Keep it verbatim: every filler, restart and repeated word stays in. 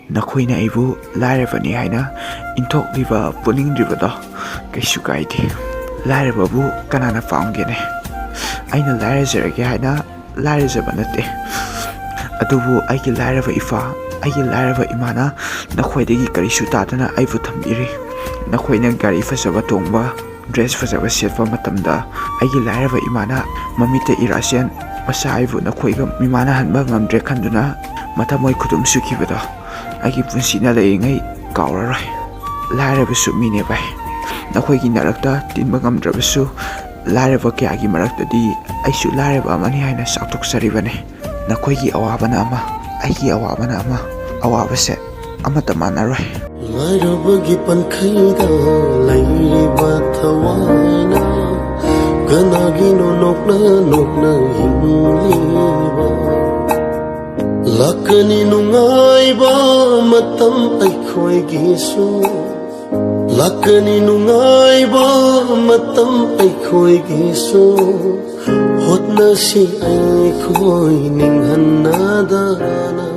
ꯅꯈꯣꯏꯅ ꯑꯩꯕꯨ ꯂꯥꯏꯔꯕꯅꯤ ꯍꯥꯏꯅ ꯏꯟꯊꯣꯛꯂꯤꯕ, ꯄꯨꯅꯤꯡꯗ꯭ꯔꯤꯕꯗꯣ ꯀꯩꯁꯨ ꯀꯥꯏꯗꯦ꯫ ꯂꯥꯏꯔꯕꯕꯨ ꯀꯅꯥꯅ ꯄꯥꯝꯒꯦꯅꯦ? ꯑꯩꯅ ꯂꯥꯏꯔꯖꯔꯒꯦ ꯍꯥꯏꯅ ꯂꯥꯏꯔꯖꯕ ꯅꯠꯇꯦ꯫ ꯑꯗꯨꯕꯨ ꯑꯩꯒꯤ ꯂꯥꯏꯔꯕ ꯏꯄꯥ, ꯑꯩꯒꯤ ꯂꯥꯏꯔꯕ ꯏꯃꯥꯅ ꯅꯈꯣꯏꯗꯒꯤ ꯀꯔꯤꯁꯨ ꯇꯥꯗꯅ ꯑꯩꯕꯨ ꯊꯝꯕꯤꯔꯤ꯫ ꯅꯈꯣꯏꯅ ꯒꯥꯔꯤ ꯐꯖꯕ ꯇꯣꯡꯕ, ꯗ꯭ꯔꯦꯁ ꯐꯖꯕ ꯁꯦꯠꯄ ꯃꯇꯝꯗ ꯑꯩꯒꯤ ꯂꯥꯏꯔꯕ ꯏꯃꯥꯅ ꯃꯃꯤꯠꯇ ꯏꯔꯥ ꯆꯦꯟ ꯃꯆꯥ ꯑꯩꯕꯨ ꯅꯈꯣꯏꯒ ꯃꯤꯃꯥꯟꯅꯍꯟꯕ ꯉꯝꯗ꯭ꯔꯦ ꯈꯟꯗꯨꯅ ꯃꯊꯃꯣꯏ ꯈꯨꯗꯨꯝ ꯁꯨꯈꯤꯕꯗꯣ ꯑꯩꯒꯤ ꯄꯨꯟꯁꯤꯅ ꯂꯩꯔꯤꯉꯩ ꯀꯥꯎꯔꯔꯣꯏ꯫ ꯂꯥꯏꯔꯕꯁꯨ ꯃꯤꯅꯦ ꯚꯥꯏ꯫ ꯅꯈꯣꯏꯒꯤ ꯅꯔꯛꯇ ꯇꯤꯟꯕ ꯉꯝꯗ꯭ꯔꯕꯁꯨ, ꯂꯥꯏꯔꯕ ꯀꯌꯥꯒꯤ ꯃꯔꯛꯇꯗꯤ ꯑꯩꯁꯨ ꯂꯥꯏꯔꯕ ꯑꯃꯅꯤ ꯍꯥꯏꯅ ꯆꯥꯎꯊꯣꯛꯆꯔꯤꯕꯅꯤ꯫ ꯅꯈꯣꯏꯒꯤ ꯑꯋꯥꯕꯅ ꯑꯃ, ꯑꯩꯒꯤ ꯑꯋꯥꯕꯅ ꯑꯃ, ꯑꯋꯥꯕꯁꯦ ꯑꯃꯠꯇ ꯃꯥꯟꯅꯔꯣꯏ꯫ ꯂꯥꯏꯔꯕꯒꯤ ꯄꯟꯈꯩꯗ ꯂꯩꯔꯤꯕ ꯊꯋꯥꯏꯅ ꯀꯅꯥꯒꯤꯅꯣ ꯅꯣꯛꯅ ꯅꯣꯛꯅ ꯍꯤꯡꯂꯤꯕ? ꯂꯥꯛꯀꯅꯤ ꯅꯨꯡꯉꯥꯏꯕ ꯃꯇꯝ ꯑꯩꯈꯣꯏꯒꯤꯁꯨ, ꯂꯥꯛꯀꯅꯤ ꯅꯨꯡꯉꯥꯏꯕ ꯃꯇꯝ ꯑꯩꯈꯣꯏꯒꯤꯁꯨ꯫ ꯍꯣꯠꯅꯁꯤ ꯑꯩꯈꯣꯏ ꯅꯤꯡꯍꯟꯅꯗꯅ꯫